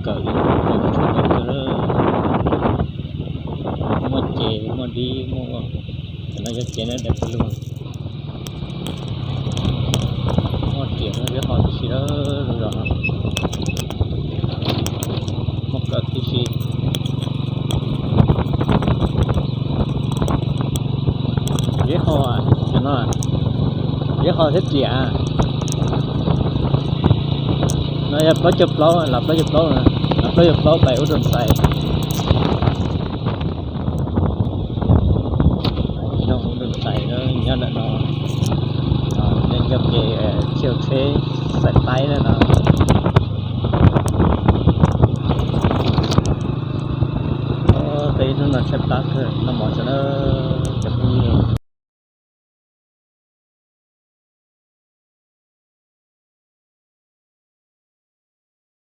Kawm ib lub kawm tshaj plaws kawg, muaj ces muaj dib muaj, cov no yog ces na, daim pawg lug. Muaj riam no zeb ho tib si lawm, lub zos no muaj kawm tib si. Zeb ho, cov no zeb ho thiab riam. No yog plaub caug plaub, los plaub caug plaub, los plaub caug plaub pais ub Doo Xais. Zoo ub Doo Xais nyob ntawm no, nej nco ces thiaj tsheb xaim taib na no. Peb hnub no tshaib plab kawg, noj mov tso na cov phooj ywg.